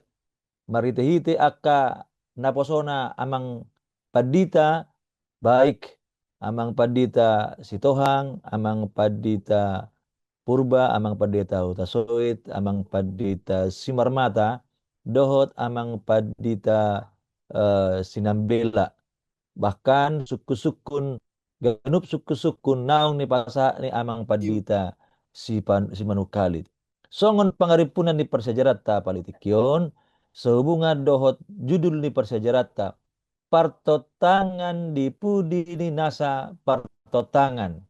marhite-hite angka naposona Amang Pandita, baik Amang Pandita Sitohang, Amang Pandita Purba, Amang Pandita Hutasoit, Amang Pandita Simarmata, dohot Amang Pandita, eh, Sinambela. Bahkan sungkun-sungkun, ganup sungkun-sungkun naung nipasahat ni Amang Pandita Sipan-, Simanungkalit. Songon pangarimpunan ni parsiajaranta pala di tingki on, sehubungan dohot judul ni parsiajaranta, partontangan di pudi ni nasa partontangan.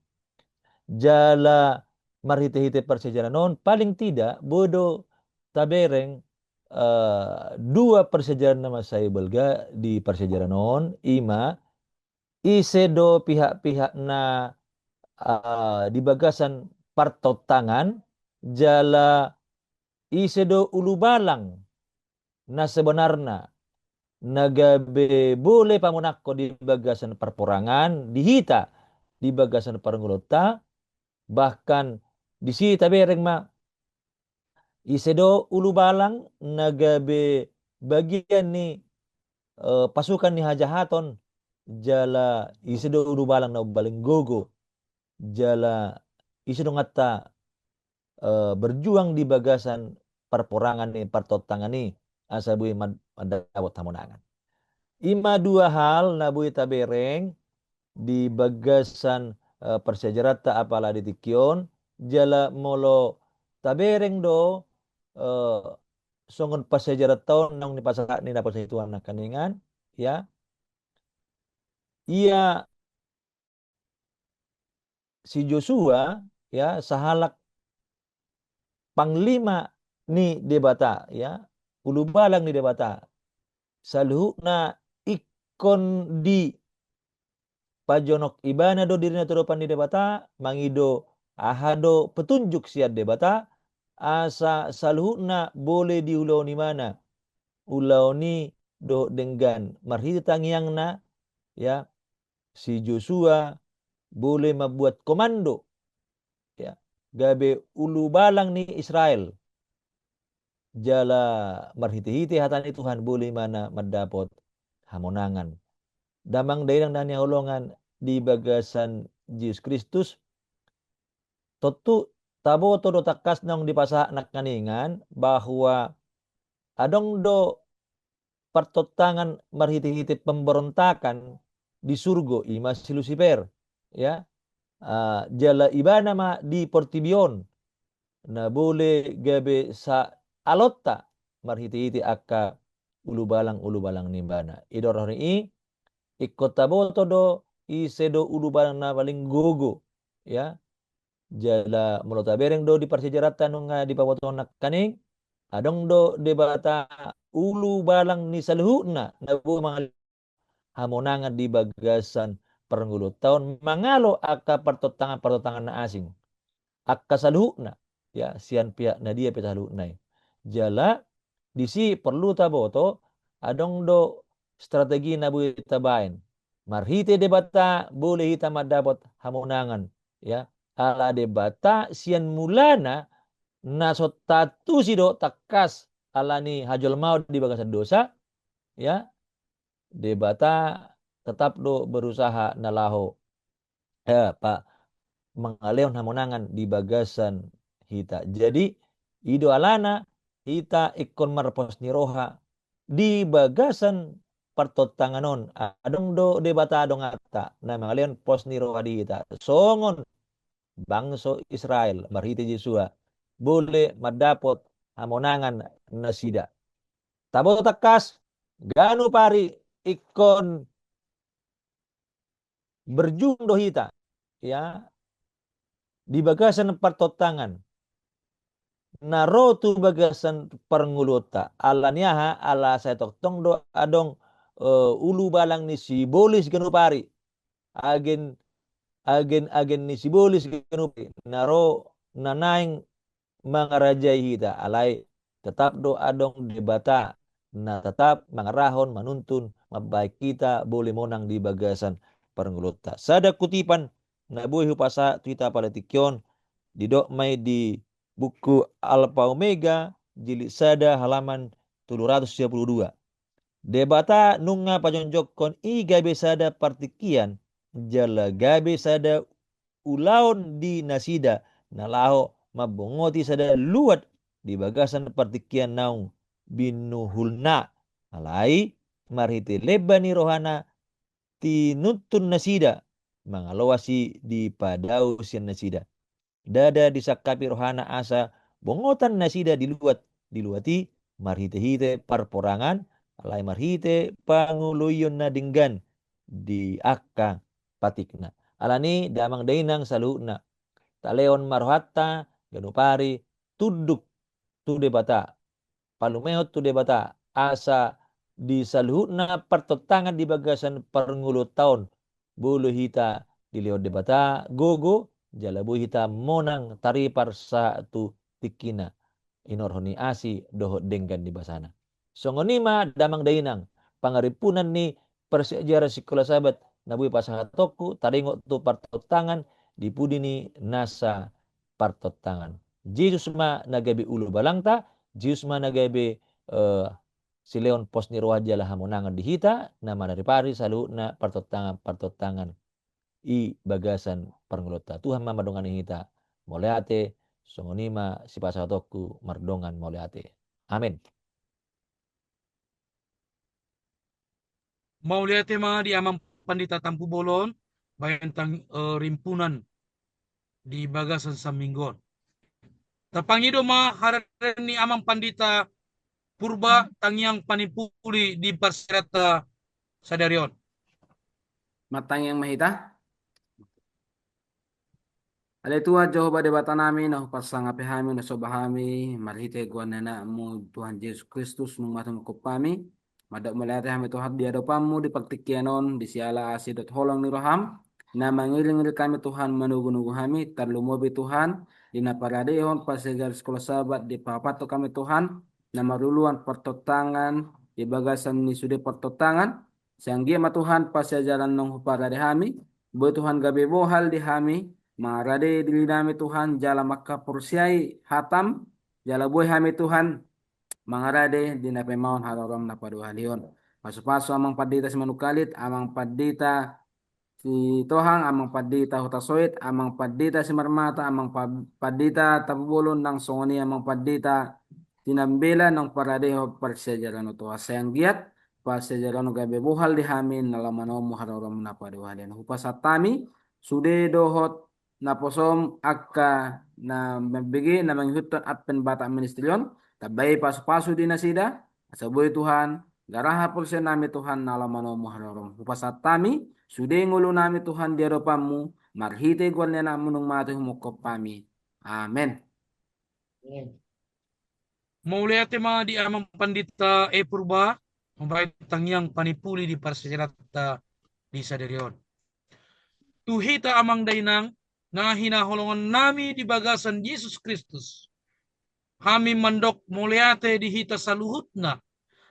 Jala marhite-hite parsiajaran on, paling tidak, boi do tabereng, eh, dua parsiajaran na mansai balga di parsiajaran on, ima, ise do pihak-pihak na, eh, di bagasan partontangan, jala ise do ulubalang na sebenarna, na gabe bole pamonangkon di bagasan parporangan, di hita, di bagasan parngoluonta, bahkan disi tabereng ma, ise do ulubalang na gabe bagian ni, eh, pasukan ni hajahaton, jala ise do ulubalang na umbaling gogo, jala ise do nganta, eh, berjuang di bagasan parporangan ni partontangan i, asa boi man-, mandapot hamonangan. Ima dua hal na boi tabereng di bagasan, eh, parsiajaranta apala di tingki on, jala molo tabereng do, eh, songon parsiajaranta on naung nipasahat ni naposona i tu angka ningan, ya. Ia si Josua, ya, sahalak panglima ni Debata, ya, ulubalang ni Debata. Saluhutna ingkon dipajonok ibana do dirina tu adopan ni Debata, mangido aha do petunjuk sian Debata, asa saluhutna bole diulaon ibana ulaon i dohot denggan. Marhite tangiangna, ya, si Josua bole mambuat komando, ya, gabe ulubalang ni Israel. Jala marhite-hite hata ni Tuhan bole ibana mandapot hamonangan. Damang dainang na hinaholongan di bagasan Jesus Kristus, tontu taboto do tangkas naung dipasahat nangkaningan bahwa adong do partontangan marhite-hite pemberontakan di surgo, ima si Lusifer, ya. Ah, jala ibana ma di portibi on na bole gabe saalonta marhite-hite angka ulubalang-ulubalang ni ibana. I do roha ni i, ingkon taboto do ise do ulubalang na paling gogo, ya. Jala molo tabereng do di parsiajaranta nunga dipabotohon nangkaning, adong do Debata ulubalang ni saluhutna na boi mangalehon hamonangan di bagasan parngoluonta on mangalo angka partontangan-partontangan na asing. Angka saluhutna, ya, sian pihak na dia pe saluhutna i. Jala disi porlu taboto, adong do strategi na boi tabaen. Marhite Debata boi hita mandapot hamonangan, ya. Ala Debata sian mulana na so taantusi do tangkas ala ni hajolmaon di bagasan dosa, ya. Debata tetap do berusaha na laho, eh, pa, mangalehon hamonangan di bagasan hita. Jadi, i do alana hita ingkon marpos ni roha di bagasan partontangan on. Adong do Debata adong ata na mangalehon pos ni roha di hita. Songon bangso Israel marhite Josua boi mandapot hamonangan nasida. Taboto tangkas, ganup ari ingkon berjuang do hita, ya, di bagasan partontangan na ro tu bagasan parngoluonta. Ala ni aha? Ala sai tongtong do adong, eh, ulubalang ni sibolis ganup ari. Agen, agen, agen ni sibolis ganup ari na ro na naeng mangarajai hita, alai tetap do adong Debata na tetap mangarahon, manuntun, mambahen hita boi monang di bagasan parngoluonta. Sada kutipan na boi hupasahat tu hita pala tingki on, didok ma i di buku Alfa Omega, jilid sada, halaman tolu ratus sia puluh dua. Debata nunga pajongjongkon i gabe sada partingkian, jala gabe sada ulaon di nasida na laho mambongoti sada luat di bagasan partingkian naung binuhulna. Alai marhite lemba ni rohana tinuntun nasida, mangaloas i dipadao sian nasida. Ndada disangkapi rohana asa bongotan nasida di luat, di luat i marhite-hite parporangan, alai marhite pangoloion na denggan di angka patikna. Alani damang dainang saluhutna, talehon ma rohanta ganup ari tunduk tu Debata, palumehon tu Debata, asa di saluhutna partontangan di bagasan parngoluonta on, boi hita dilehon Debata gogo, jala boi hita monang taripar sahat tu tingkina, inorhon ni asi dohot denggan ni basana. Songon i ma damang dainang, pangarimpunan ni parsiajaran Sikola Sabat na boi pasahatonku, taringot tu partontangan di pudi ni nasa partontangan. Jesus ma na gabe ulubalangta, Jesus ma na gabe, eh, silehon pos ni roha jala hamonangan di hita, na manaripari saluhutna partontangan-partontangan i bagasan parngoluonta. Tuhan ma mandongani hita. Mauliate, songon i ma sipasahatonku mardongan mauliate. Amen. Mauliate ma di Amang Pandita Tampubolon, baen tang-, eh, rimpunan di bagasan saminggu on. Tapangido ma harana ni Amang Pandita Purba tangiang panimpuli di parsiajaranta sadari on. Martangiang ma hita. Ale Tuhan Jahowa Debata nami, na huparsangapi hami, na husombah hami, marhite goar ni Anakmu Tuhan Jesus Kristus, nunga tumangkop hami. Mandok mauliate hami Tuhan di adopanmu di partingkian on, di siala asi dohot holong ni roham, na mangiring-iring hami Tuhan, manogu-nogu hami, tarlumobi Tuhan, di na paradehon parsiajaran Sikola Sabat, di pahapathon hami Tuhan, na maruluan partontangan, di bagasan ni sude partontangan, sai anggiat ma Tuhan parsiajaran naung huparade hami, boi Tuhan gabe bohal di hami, mangarade diri nami Tuhan, jala mangkaporseai hatam, jala boi hami Tuhan, mangarade di na paima on haroroan na paduahalihon. Pasu-pasu Amang Pandita Simanungkalit, Amang Pandita Sitohang, Amang Pandita Hutasoit, Amang Pandita Simarmata, Amang Pa-, Pandita Tampubolon, nang songon i Amang Pandita Sinambela, naung paradehon parsiajaran on Tuhan, sai anggiat parsiajaran on gabe bohal di hami, na laho manomu haroroan na paduahalihon. Hupasahat hami, sude dohot naposom angka na mambege na mangihuthon Advent Batak Ministry on, tambai pasu-pasu di nasida, asa boi Tuhan, gabe haporseaon nami Tuhan na laho manomu haroroan. Hupasahat hami, sude ngolu nami Tuhan di adopanmu, Marhite goar ni AnakMu naung mate humongkop hami. Amen. Mauliate ma di Amang Pandita E Purba, mambahen tangiang panipuli di parsiajaranta di sadari on. Tu hita Amang Dainang, na hinaholongan nami di bagasan Jesus Kristus. Hami mandok mauliate di hita saluhutna,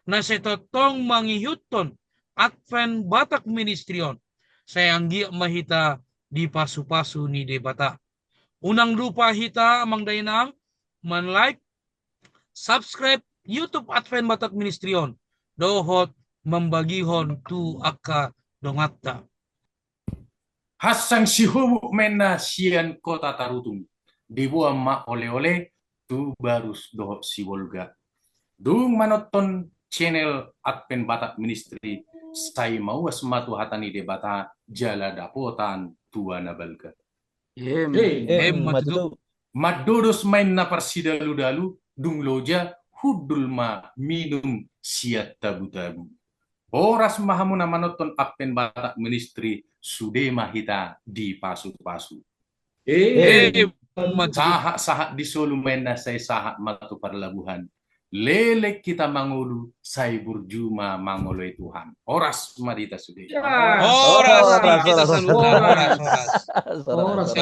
na sai tongtong mangihuthon Advent Batak Ministry on, sai anggiat ma hita dipasupasu ni Debata. Unang lupa hita Amang Dainang, man-like, subscribe YouTube Advent Batak Ministry on, dohot mambagihon tu angka donganta. Hasang sihobuk ma inna sian Kota Tarutung, diboan ma ole-ole tu Barus dohot Sibolga. Dung manonton channel Advent Batak Ministry, sai mauas ma tu hata ni Debata jala dapotan tua na balga. Em, em, em, ma tutu. Mandodos ma inna parsidalu-dalu, dung loja hundul ma minum sian tagu-tagu. Horas ma hamu na manonton Advent Batak Ministry, sude ma hita dipasupasu. Em, ma tutu. Sahat-sahat di solu ma inna sai sahat ma tu parlabuhan. Leleng hita mangolu, sai burju ma mangoloi Tuhan. Horas ma di hita sude. Horas ma di hita saluhutna. Horas, horas. Horas.